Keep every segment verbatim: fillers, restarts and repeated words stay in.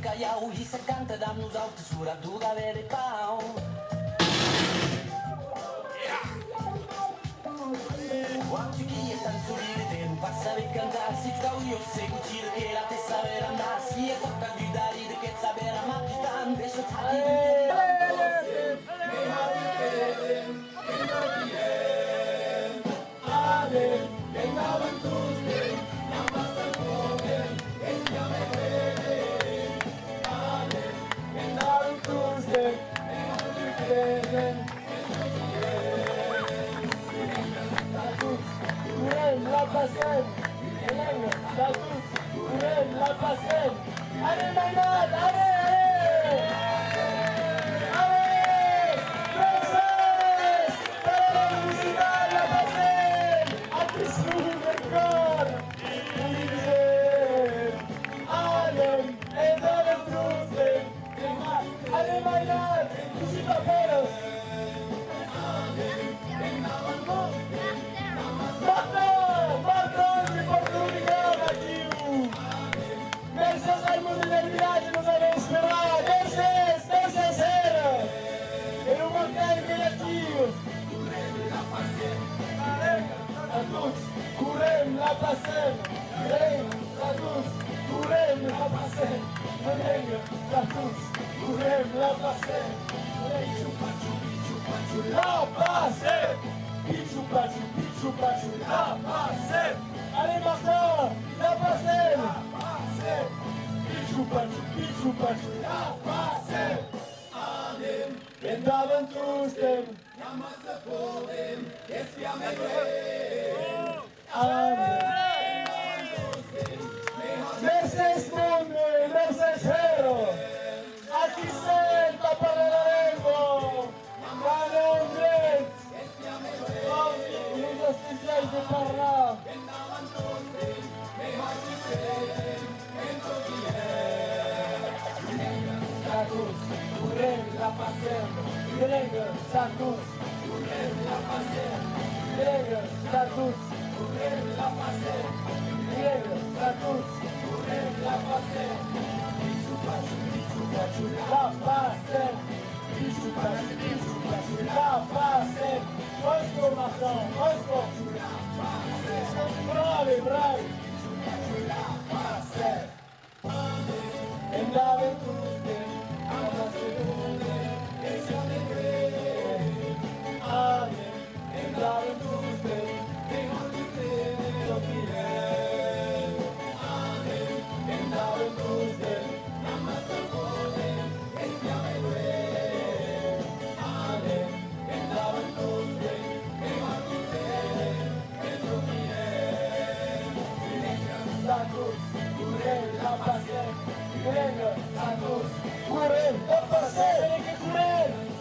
Calhau, i se canta damb nosautes, forat d'o gaver de pau. Guachi qui es tan solide de non pas saber cantar, si cau jo se gutire que la te saber andar, si es tot a dudari de que et saber amar pitant, deixa-te aquí. Correm la Passem! Correm la Passem! Allez, Mainat, allez, allez! Allez! Francés! Per la publicitat, la Passem! Atención del cor! Allez, endavant tostemps! Allez, Mainat, cossí t'apèlas? Martin! Martin, que pòrta lo ligam aquiu! Mercés al monde del vilatge, nos avèm esperat! Mercés! Mercés, hèra! E lo Martin qu'ei aquiu! A tots, correm la Passem! Correm a tots, correm la Passem! Correm a tots, correm la Passem! Pichu pachu, pichu pachu, la Passem! Pichu pachu, pichu pachu, la Passem! Allez, Martin, la Passem! La Passem! Pichu pachu, pichu pachu, la Passem! Anem endavant tostemps! Jamàs podem espiar mai luènh. Anem! Mercés monde, mercés hèra! Aquí sèm tà parlar la lenga! Anem drets! Nos estesiatz de parlar! Tà tots, correm la Passem! Correm tà tots! Correm tà tots! Correm tà tots! Correm tà tots! Pichu pachu, pichu pachu, la Passem! Pichu pachu, pichu pachu, la Passem! Òsca, Martin, òsca! Brave, brave! Endavant tostemps, jamàs podem espiar mai luènh. Anem endavant tostemps, mei hòrt que prene çò qui ven. Anem endavant tostemps, jamàs podem espiar mai luènh. Anem endavant tostemps, mei hòrt que prene Tà tots, correm la Passem! Correm tà tots! Correm la Passem!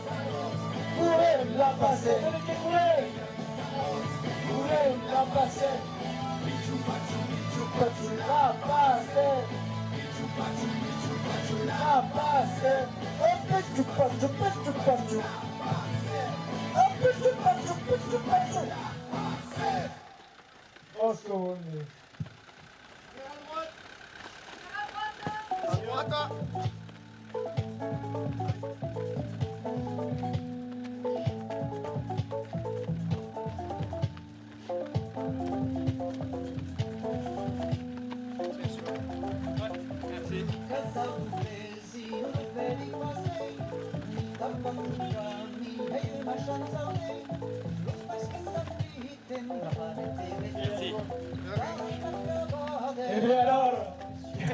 Tà tots, correm la Passem! Correm tà tots, correm la Passem! Pichu pachu, pichu pachu, la Passem! Pichu pachu, pichu pachu, la Passem! Oh, pichu pachu, pichu pachu! Oh, pichu pachu, pichu pachu! Òsca, monde! A dròta! Merci. Merci. E ben alors, i a,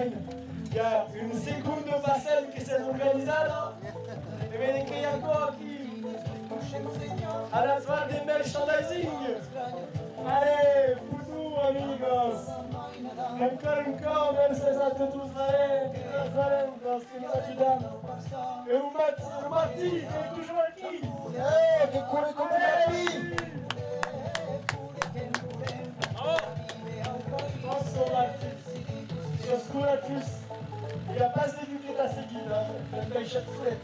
i a una segonda Passem que s'es organizada. E ben, que i a aquò aquí? Anatz far de merchandising! Allez, fotu, amigas! Encara un còp, mercés a totes los valents, las valentas que nos ajudan. E lo Mat-, lo Martí, qu'ei totjorn aquí! Eh, que corre com un lapin! Fòrça, Martí! Siás coratjós! I a pas de duquet a seguida, l'an daishat fred!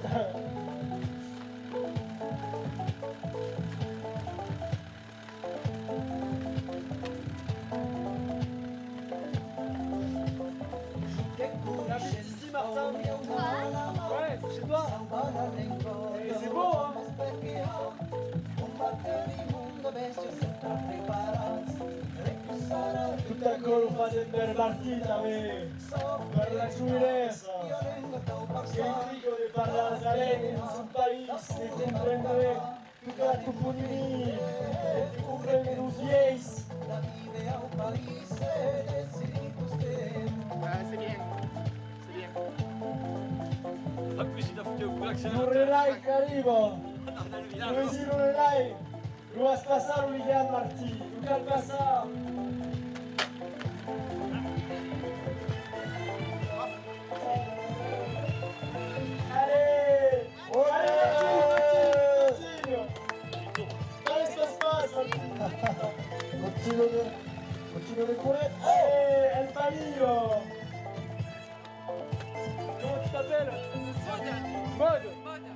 Merci, Martin. Martin tanben, per la joinessa, qu'ei rica de parlar las arengas de son país, de comprendre tota la toponimia, e de comprendre los vielhs. Ah, c'est bien. C'est bien. En plus, il a foutu un coup d'accélérateur. Lo relai qu'arriba. Lo relai. Lo vas passar, lo ligam, Martí. Lo cal passar. Allez. Allez, Martí, Martí. Allez, ça se passe, Martí. Continue de, continue de courir. Allez, en famille. Comment tu t'appelles ? Maude. Maude.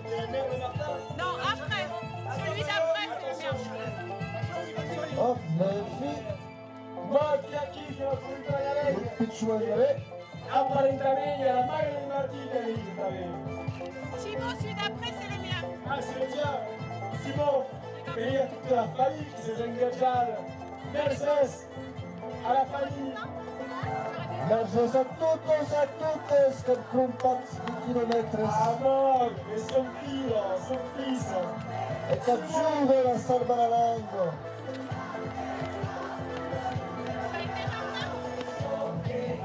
Maude. Non, après. Celui d'après, c'est le mien. Hop, la fille. Maude, qui a qui, qui va prendre la galette ? Petit choix, allez. Aparentament, i a la maire de Martí qui arrive, tanben. Simon, celui d'après, c'est le mien. Ah, c'est le tien. Simon, e i a tota la familha qui s'es engatjada. Mercés. A la familha. Mercés a totes e a totes qu'an crompat de quilomètres. Amor, e son filha, son filha. E qu'ajudan a salvar la lenga.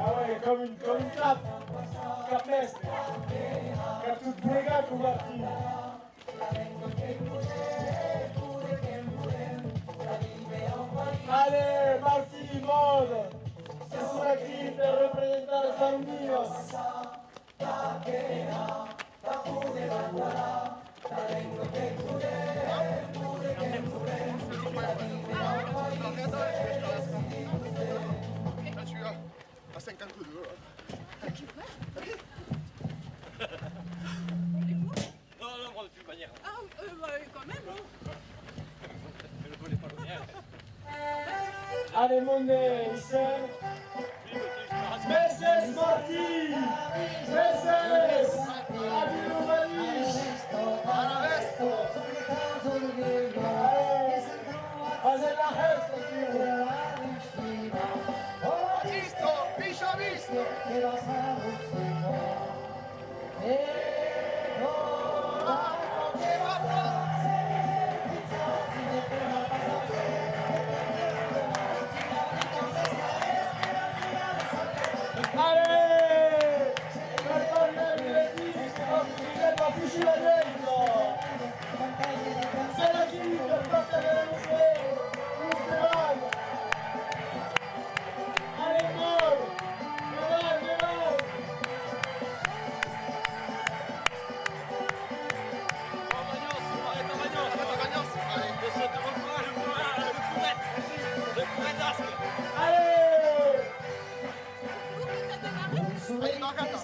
Ah ouais, com un, com un cap. Cap mestre. Cap tot plegat, lo Martin. Allez, Martí, Maude, que son aquí per representar las baronías. Là, celui-là, à cinquante-deux, là. Non, non, bon, de toute manière. Ah, euh, bah, quand même, hein. Le volet polonais. Allez, monde, Issel. Mercés, Martí. Mercés. Adiu, Martí. Allez. Fas la hèsta, tio. Batisto, picha visto. Allez! Allez, Maud! Viens là, viens là! Allez! Allez, Margata!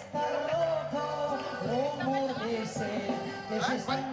Hein? Ouais.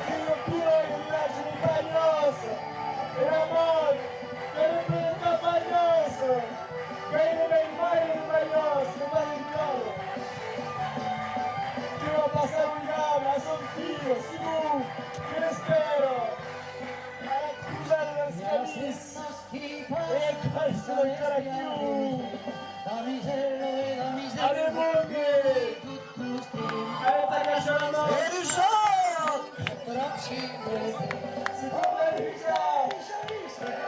Quina pura de vilatge de Palhòs! Era Maud! Que representa Palhòs! Qu'ei lo mei maire de Palhòs, lo maire Vital! Que va passar lo ligam a son filh, Simon, que l'espèra! A la crosada dels camins! E crèsta del caraquiu! Allez, monde! Allez, t'agachas la man! E lo sòrt!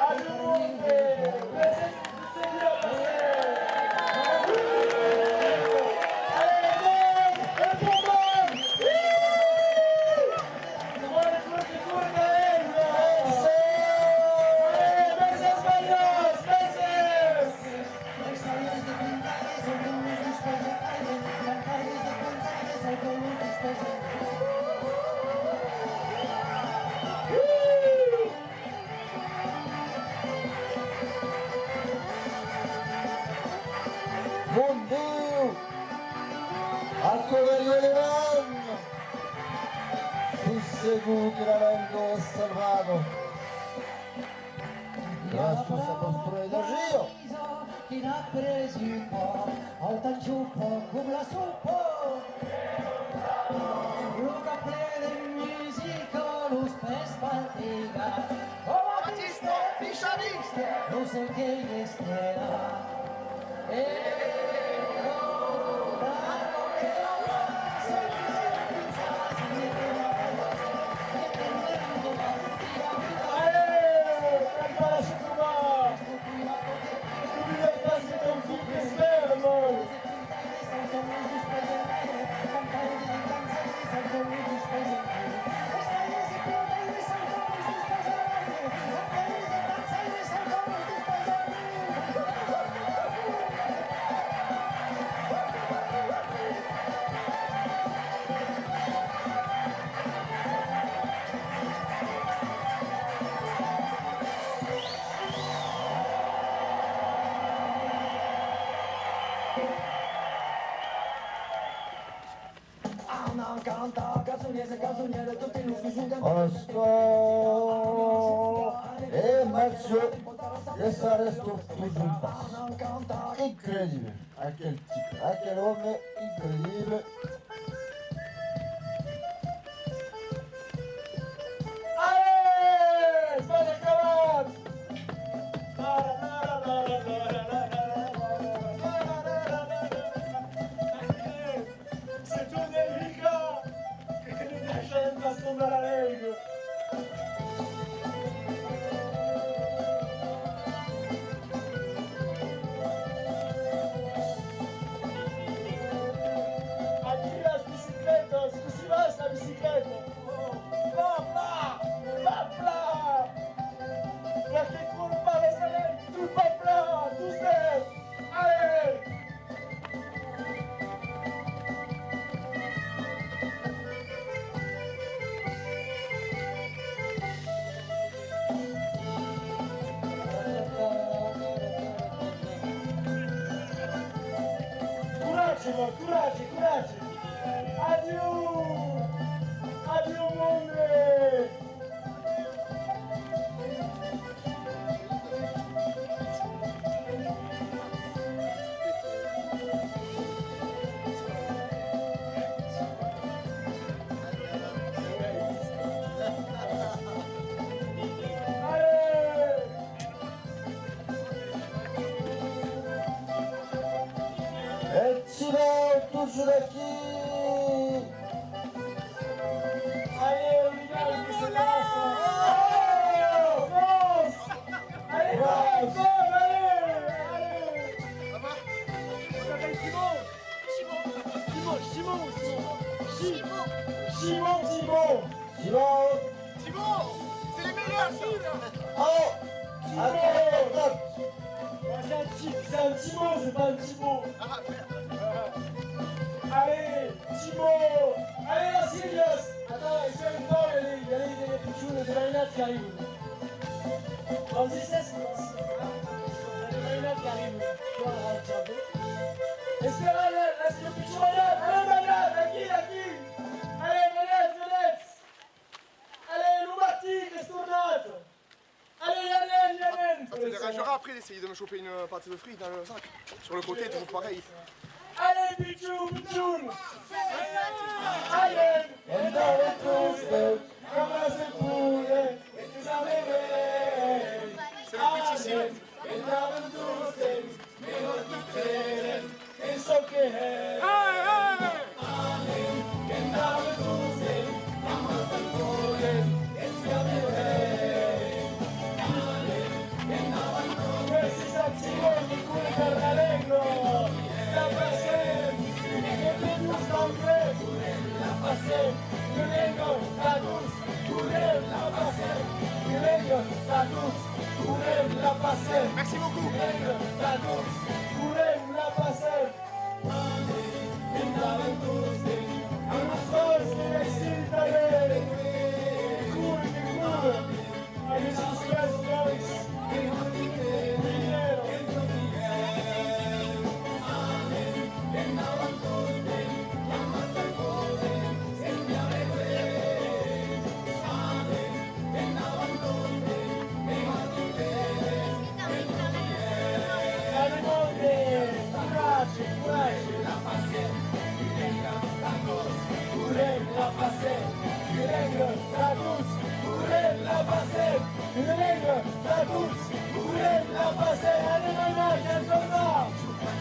Allez, monde! Comeria de man! Sus segur que la lenga es salvada. Gràcias a Pastorelh d'Arria! Qui n'apresi pas, autant chopar com la sopa. Lo cap ple de musica, los pès fatigats. Oh, Batista, picharista, non sé qué i estarà. Allez, preparacion, Thomas! Oblida pas de ton filh qu'espèra, mon! Oscar e Mathieu, que s'arrèstan totjorn pas. Incredible, aquel tipe, aquel òme, incredible. Allez, es pas acabat! Se torna picar, que ne deisharem pas tombar la lenga. Aquí las bicicletas, cossí vas la bicicleta? Va plan! Va plan! La que corre pas la salem, tu va plan, tu sèm! Allez! Coratge, mon, coratge, coratge! Adiu! Adiu, monde! Allez! E Chivau, totjorn aquí! Allez, on y va, on y va. Allez, bravo, allez, allez. Simon, Simon, Simon, Simon. Simon, Simon. Simon. Simon, c'est les meilleurs, ça. Oh, attends, attends. Ouais, c'est un ti-, c'est un Timon, c'est pas un Timon. Ah, merde. Allez, Timon. Allez, las filhas. Attends, espèra un pauc, i a de, i a de, i a de pichons, de mainats qu'arriban. Vas-y, cèsses. I a de mainats qu'arriban. Espèra, las, las, lo pichon mainat. Allez, mainat, aquí, aquí. Allez, venètz, venètz. Allez, lo Martí qu'es tornat. Allez, i anem, i anem. Ça te dérangera après d'essayer de me choper une pâte de fruits dans le sac ? Sur le côté, toujours pareil. Allez, pichon, pichon. Allez. Endavant tostemps, amassem poder, es a veire. C'est le petit signe. Endavant tostemps, mès nos quitèrem en çò que hèm. Anem, qu'endavant tostemps, amassem poder, es a veire. Anem, qu'endavant tostemps. Mès es Timon que corre per la lenga. La passem, que nos tanquem. La passem, que lenga, tà tots. Correm, la passem, que lenga, tà tots. Correm, la passem. Merci beaucoup. Que lenga, tà tots. Correm, la passem. Endavant tostemps, amb las còrdas que vèi sentar. Corre, que corre. Avec sos pès dròlles. Anem, endavant tostemps, amb Correm la Passem, Vilenga, Tartós, correm la Passem, Vilenga, Tartós, correm la Passem, Vilenga, Tartós, correm la Passem, anem anar, ja torna!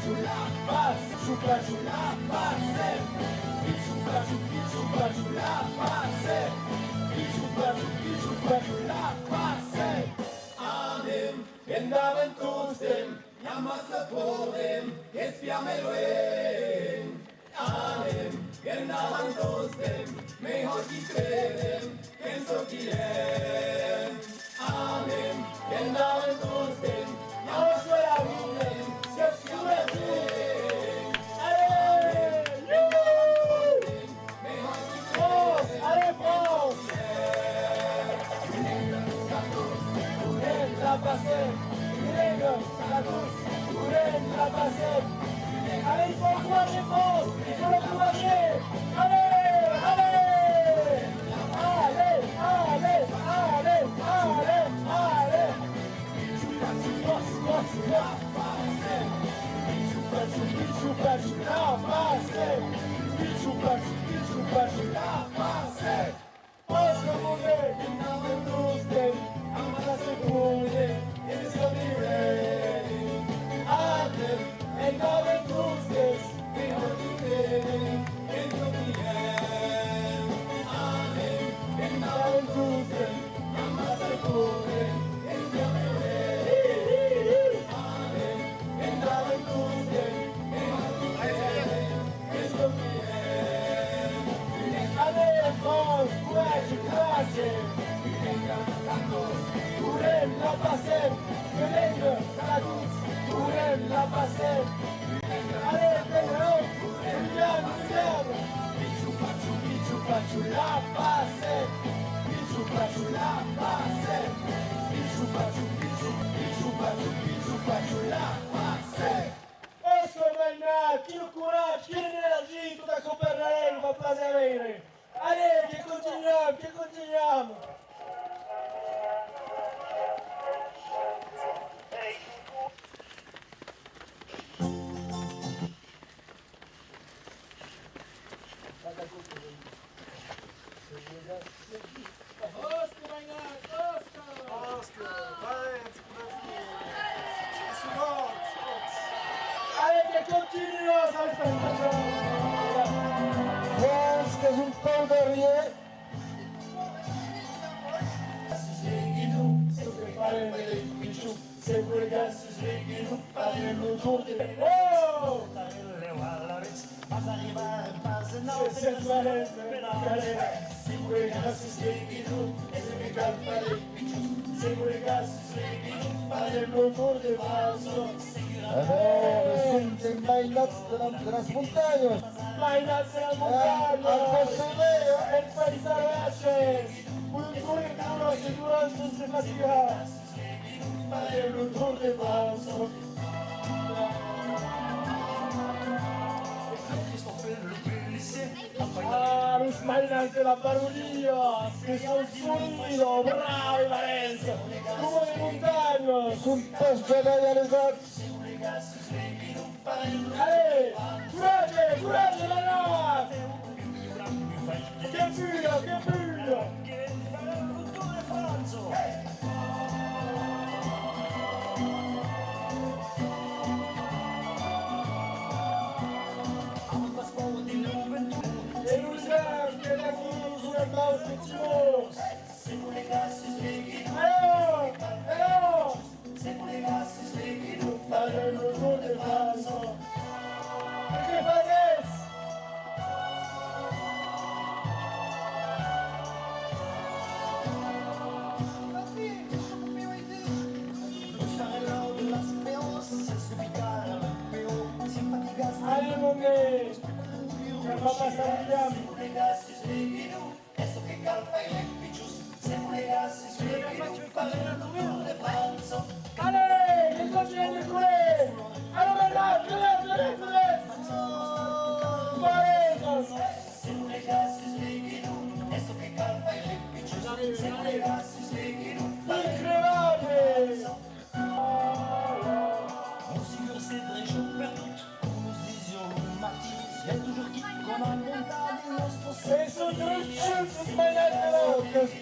Pichu pachu la Passem, pichu pachu, pichu pachu la Passem, pichu pachu, pichu pachu la Passem. Anem endavant tostemps, amassa podem espiar mai luènh. Anem endavant tostemps, melhor qui credem, que'n sortirem. Anem endavant tostemps, amassa podem espiar mai luènh. Allez! Youhou! Fòrça! Allez, fòrça! Correm la Passem, Vilenga, Tartós, correm la Passem. Allez, il faut encourager fort, il faut l'encourager. Allez, allez! Allez, allez, allez, allez, allez! Pichu pachu, pachu, pachu, la Passem. Pichu pachu, pichu pachu, la Passem. Pichu pachu, pichu pachu, la Passem. Fòrça, monde! Endavant tostemps, amassa podem, espiar mai luènh. Anem endavant tostemps, melhor qui credem, que'n sortirem. Anem endavant tostemps, amassa podem espiar mai luènh. Anem endavant tostemps, melhor qui credem, que'n sortirem. Allez, fòrça, coratge, coratge! Correm la Passem, Vilenga, Tartós, correm la Passem. Allez, Pedro, Julian, Julian! Pichu pachu, pichu pachu, la Passem. Pichu pachu, la Passem. Pichu pachu, pichu, pichu pachu, pichu pachu, la Passem. Òsca mainats, quin coratge, quina energia, tot aquò per la lenga, va pas a veire. Allez, que continuam, que continuam! Òsca, mainats, òsca! Òsca, vai, ens podem dir. Allez, que continua, ça, ça, ça, ça. Fòrça, qu'es un pauc darrièr. Oh! Alors, le son des mainats de la, de las montanhas. Mainats de las montanhas. Ah, al Conselh, eh? El país salvatge. Podem córrer, córrer, se durar, sense fatigar. Fèm lo Tour de França. Ah, los mainats de la Baronia, que son solidos, bravi, valents, coma de montanhas. Son pas jamai alesats. Allez, coratge, coratge, Bernard! Que puja, que puja! E los gars que d'aquí son els maus petits mots. Alors, alors! Fèm lo Tour de França. E que fasètz? Allez, mon gars, ça va pas s'arrêter. Es çò que cal faire, pichons, se volegatz, es çò que cal faire, lo Tour de França. Allez, que continuen de córrer! Allez, Bernard, vite, vite, vite, vite! Parejas! Se volegatz, es çò que cal faire, pichons, se volegatz, es çò que cal faire, lo Tour de França. Incroyable! Mossur Cedric, perdut,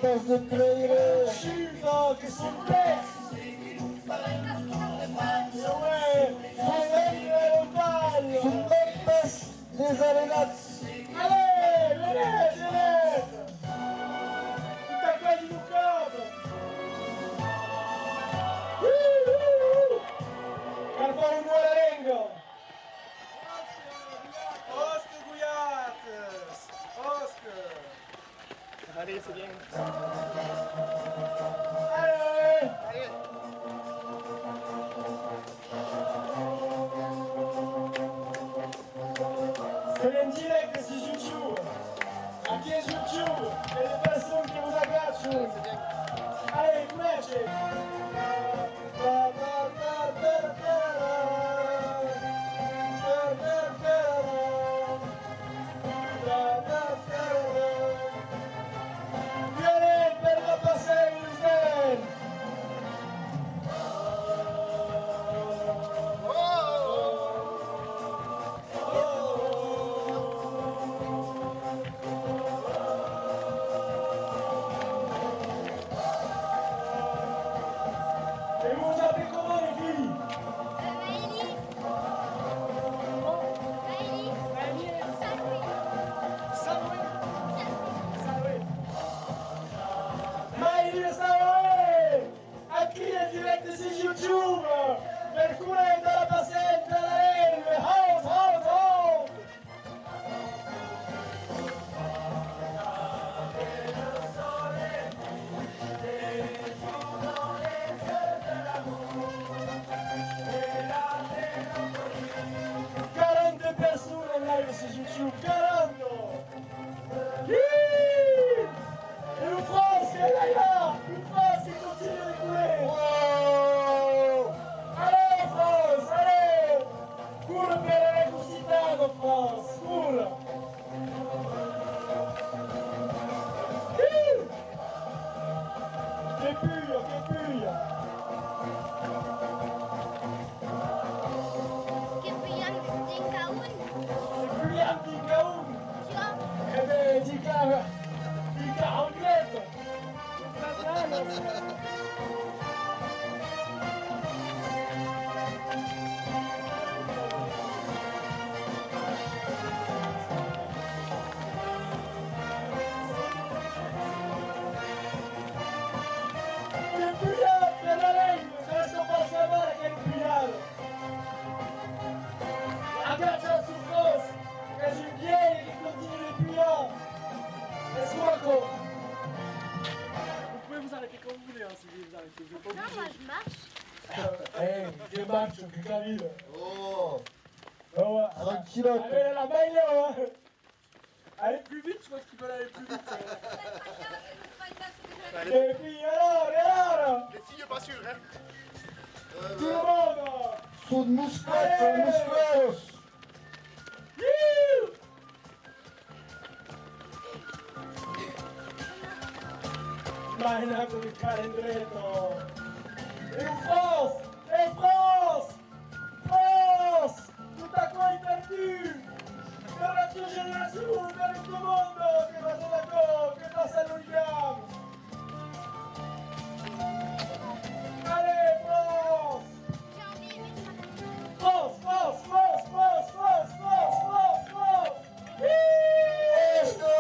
Pas de creire. Chuta, que son prèsts! Ouais, son mèmes, son mèmes desalenats. Allez, venètz, venètz! Tot aquò dins lo cap! Cal far onor a la lenga! Òsca, gojats! Òsca! Allez, c'est bien. Allez! Allez! C'est en direct, c'est YouTube. Aquí es YouTube, e de personas que vos agachan. Allez, coratge! Violent per la Passem, Violent! E vos apelètz comment, les filles? Euh, Maëlie. Comment? Maëlie. Maëlie. Salween. Salween. Salween. Salween. Maëlie Salween! Aquí en dirècte sus YouTube! Mercredi de la Passem de la Lenga! Haut, haut, haut! Quaranta personas en live sus YouTube, quaranta! Ih! E lo Franç qu'es ailà! Lo Franç que contunha de córrer! Wow! Allez, Franç, allez! Corre per la ressuscitada, Franç, corre! Ih! Que puja, que puja! Que pujan dinc a on? Que pujan dinc a on? Jo. E ben, dinc a, dinc a Anglet! Que puja per la lenga, resta pas la barra que pujada. Agacha lo Franç, qu'es un vièlh que contunha de pujar. Es coma aquò. Vous pouvez vous arrêter quand vous voulez, hein, si vous voulez vous arrêter. Je vais pas vous juger. Non, moi je marche. Eh, que marcha, que camina. Oh. Bon, ouais. Tranquillote. Allez, la baila, hein. Allez plus vite, je crois qu'ils veulent aller plus vite. Et puis alors, et alors ? Les filles, pas sûr, hein ? Tout le monde ! Son musclats, son musclats. Youhou ! Mainatz lo calendreto. E Franç ! E Franç ! Franç ! Tot aquò es perdut ! Per la tua generacion, per lo monde, que passa d'aquò, que passa lo ligam ! Allez, Franç ! Franç, Franç, Franç ! Esto !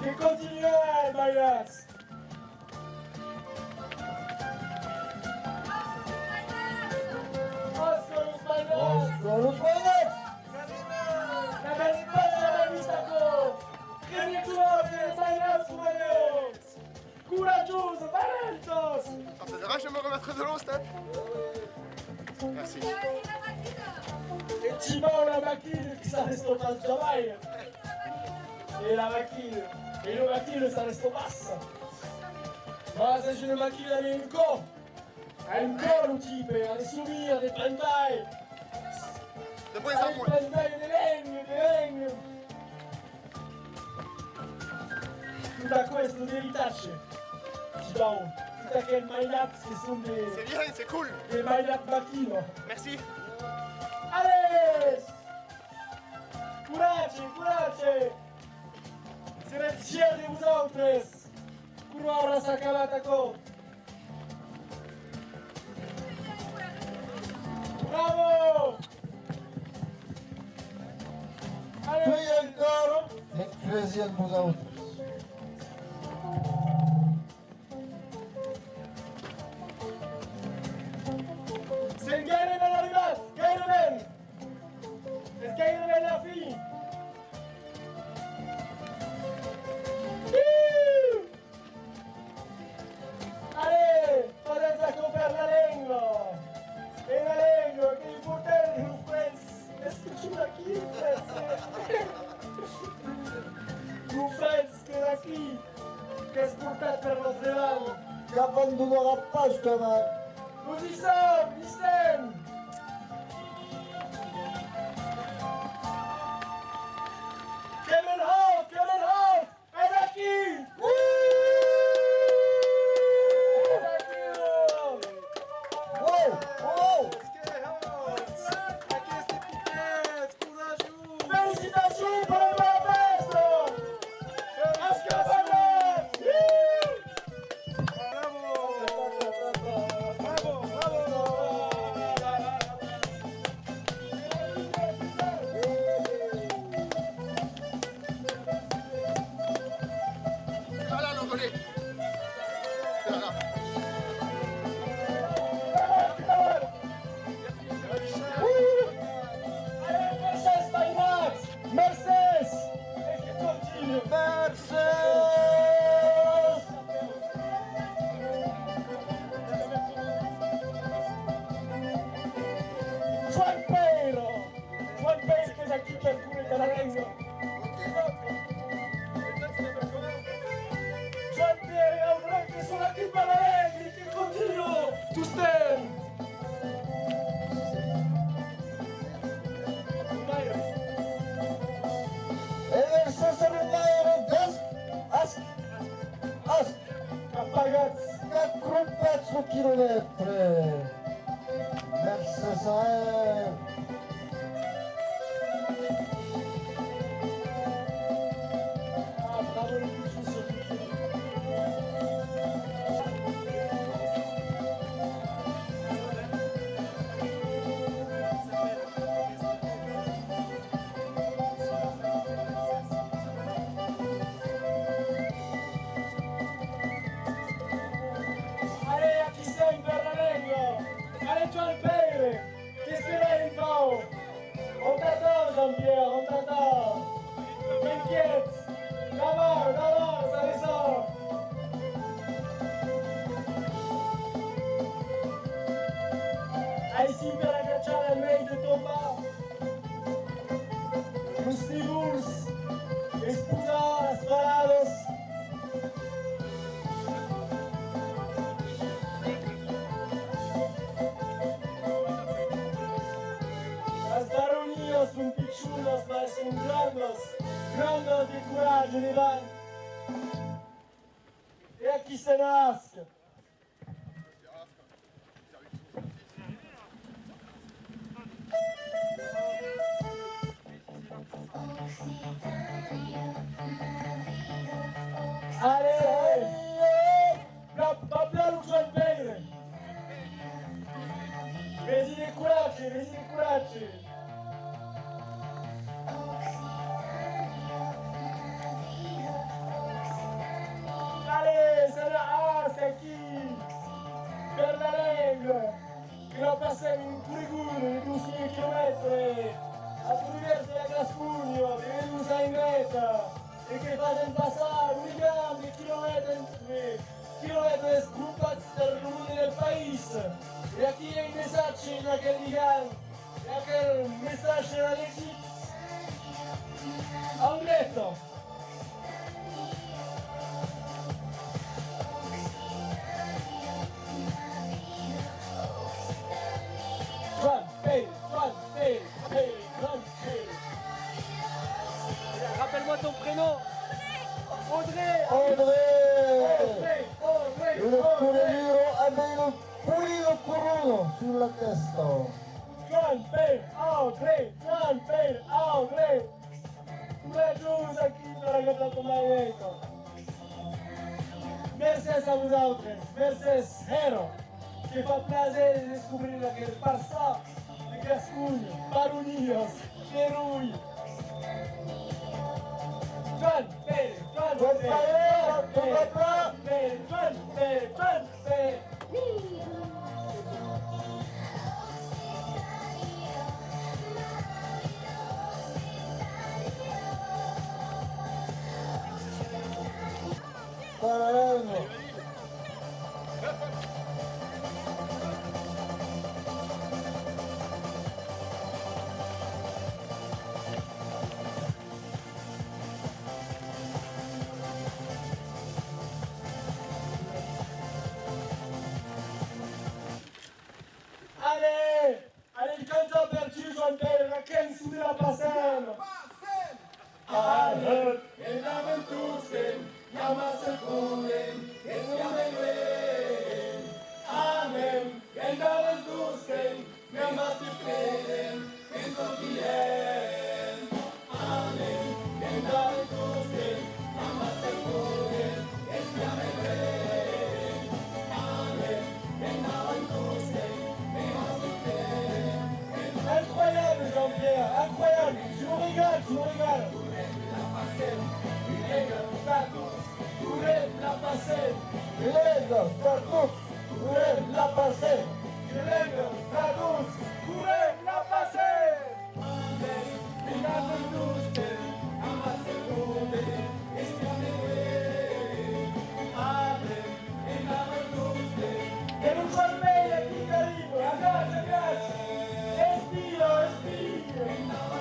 Que continuem, mainats ! Òsca los mainats! Òsca los mainats! N'avèm pas jamai vist aquò! Primièr còp que los mainats son venguts! Coratjós, valents! Ça faisait rage de me remettre de l'eau, Steph. Merci. E Tibau la maquina que s'arrèsta pas jamai! E la maquina, e la maquina s'arrèsta pas! Mas es una maquina de un còp! Encara lo tipe a de somir, de pantai. De moins en moins. Ai pantai de lenga, de lenga. Tot aquò es lo d'eritatge. Didon, tot aquel mainats que son de... C'est bien, c'est cool. De mainats maquina. Merci. Allez! Coratge, coratge! Seretz fièrs de vosautres! Quora aurà s'acabat aquò? Bravo! Allez! Puèi encara, me cresi en vosautres. Sèm gaireben arribats, gaireben! Es gaireben la fin! Iu! Allez, fasètz aquò per la lenga! E la lenga, qu'ei important, lo frens! Es que tu aquí, lo frens! Lo frens qu'es aquí! Qu'es portat per la treballa. Qu'abandonarà pas jamai. Nos i som, i sèm! Clement Hart, Clement Hart, es aquí! Es aquí! Wow! Wow! Aqueste piquet! Coratge! Felicitacions per la fèsta! Escapadas! Bravo! Bravo, bravo! Voilà, l'envolée! Voilà. Mercés, Maimats! Mercés! E que continue! Mercés! Joan Pèire! Joan Pèire qu'es aquí per córrer tà la lenga! Joan Pèire, Audrey, que son aquí per la lenga! Continua! Tostemps! E Mercés Romaire, Dasc, Asc, Asc. Qu'apagatz, qu'acropatz lo quilomètre. Mercés a eth. Allez, aquí sèm per la lenga! Allez, Joan Pèire! T'esperem un pauc! Ont t'atands, Jean-Pierre, ont t'atands? T'inquiètes! Davant, davant, ça descend! Aicí per agachar al mei de tombar los nivols, exposar las baladas. Las baronias son pichonas, mas son grandas, grandas de coratge davant. E aquí se nasc. Allez! Bla, bla, bla, lo Joan Pèire! Vesi de coratge, vesi de coratge! Allez, se nasc aquí! Per la lenga! Que la passem un corregut de dos mila quilomètres a travèrs de la Gasconha, de Venus a Imeta, e que fasem passar un ligam de quilomètres, de quilomètres gropats per lo monde del país. E aquí i a un messatge en aquel ligam, e aquel messatge èra legit. En dreta. Joan Pèire, Joan Pèire, Pèire, Joan Pèire. Rappelle-moi ton prénom. Audrey. Audrey. Audrey, Audrey, Audrey. Una corredura amb una polida corona sus la tèsta. Joan Pèire, Audrey, Joan Pèire, Audrey. Coratjós aquí per aquela tombaleta. Mercés a vosautres, mercés, Hèra. Que fa plaser de descobrir aquel parçan de Gasconha, Baronias, Heroi. Joan Pere, Joan Pere, Joan Pere, Joan Pere, Joan Pere, Joan Pere. Allez! Allez, canta per tu, Joan Pere, la cançon de la Passem! Anem, endavant tots, que i a massa problèm, espiam e luèm. Anem, endavant tots, que i a massa problèm, que sò bien. Anem, endavant tots, que i a massa problèm, espiam e luèm. Anem, endavant tots, que i a massa problèm. Incroyable, Jean-Pierre, incroyable. Tu nous régales, tu nous régales. Correm la Passem, un aiga per tots. Correm la Passem, un aiga per tots. Correm la Passem, un aiga per tots. Correm la Passem. Anem, endavant tots, que i a massa problèm, espiam e luèm. Anem, endavant tots, que... E lo Joan Pere aquí qu'arriba, agach, agach! Espia, espia!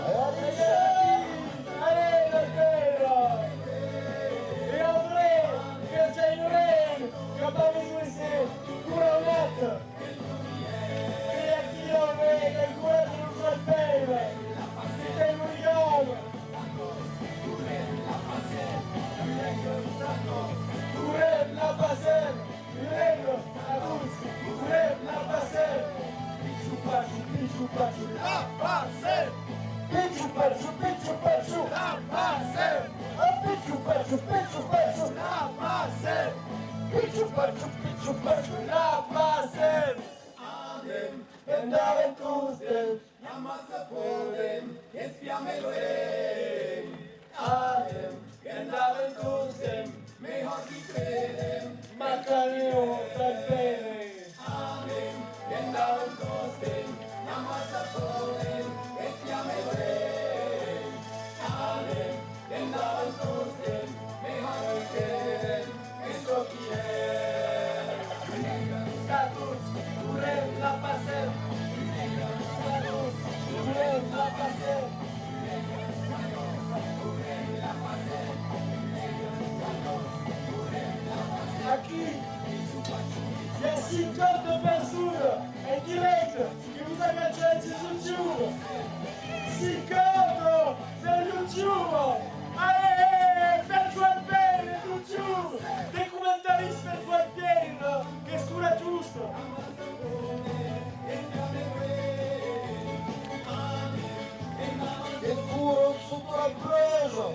Allez, allez, la Pere! E André, que es ja un ren, qu'a pas besonh èsser coronat! E aquí, André, qu'encoratja lo Joan Pere! Se te lo digan! Correm la Passem! Correm la Passem! Pichu pachu, pichu pachu, la Passem! Pichu pachu, pichu pachu, la Passem! Ah, pichu pachu, pichu pachu, la Passem! Pichu pachu, pichu pachu, la Passem! Anem, endavant tots, que i a massa problèm, espiam e luèm. Anem, endavant tots, que i a massa problèm, Macario, Joan Pere. Anem, endavant tots, que i a massa problèm, espiam e luèm. Anem, endavant tots, que i a massa problèm, que sò bien. Correm la Passem, correm la Passem. Aquí, i a cinquanta personas en dirècte que vos agachatz sus YouTube. Cinquanta per YouTube! Allez, per Joan Pere, YouTube! De comentaris per Joan Pere, qu'es coratjós! E correm sota la pluèja!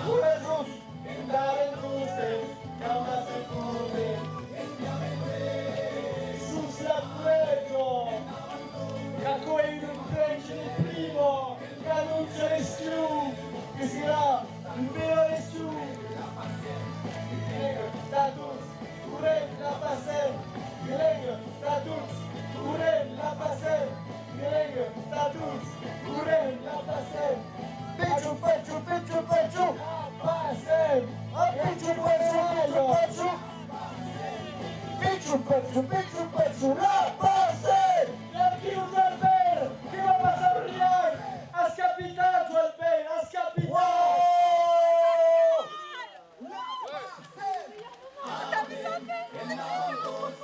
Coratjós! Sus la pluèja! Qu'aquò ei un prètge de prima! Qu'anóncia l'estiu, que serà un melhor estiu. Grega, tà tots, correm la Passem. Grega, tà tots, correm la Passem. Grega, tà tots, correm la Passem. Pichu, pachu, pichu, pachu, la Passem. Ah, pichu, pachu, pichu, pachu. Pichu, pachu, pichu, pachu, la Passem. E aquí lo Joan Pere que va passar briac, as capitat, Joan Pere, as capitat! Wow!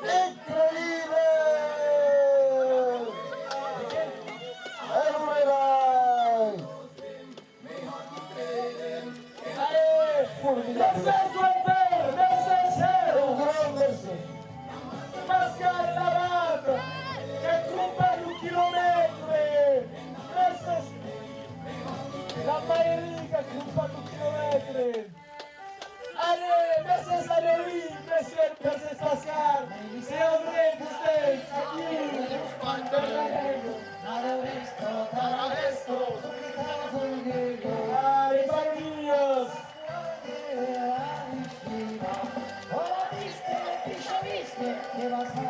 Incredible! E lo medalh! Allez, mercés Joan Pere, mercés Hèra. Un grand mercés. Pascal Labat, qu'a crompat lo quilomètre. Mercés. Louis, Messet, Messet Pascal, e André, tostemps, aquiu. Allez, Baronias! Pascal!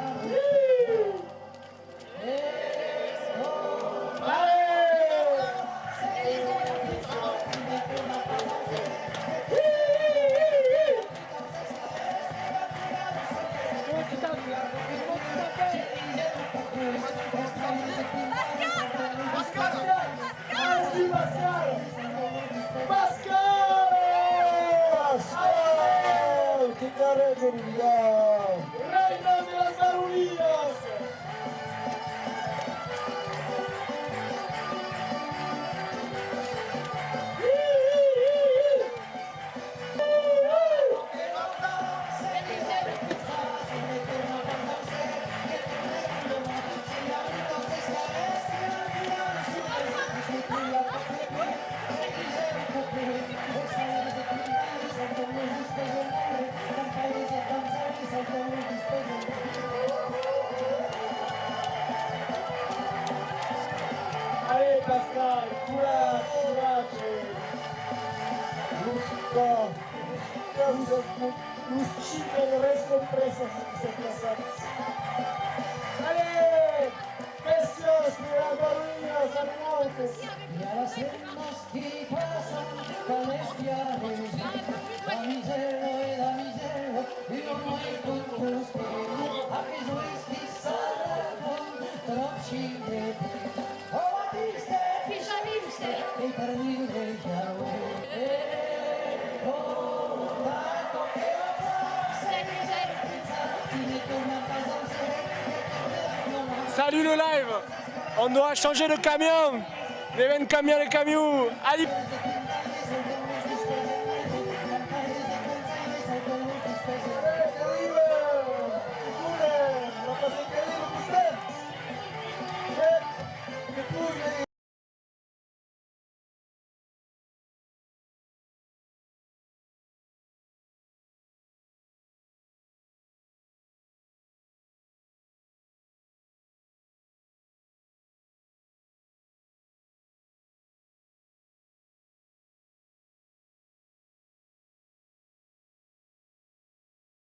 Pascal! Pascal! Pascal! Quin carré de Reina de las Baronias! Allez, Pascal, courage, courage. Los cors, los cors, los chiques de recompresa se plaçats. Allez! Bèstias de las Baronias, a nosautes! Salut le live! On doit changer de camion! Devem cambiar de camion! Allez!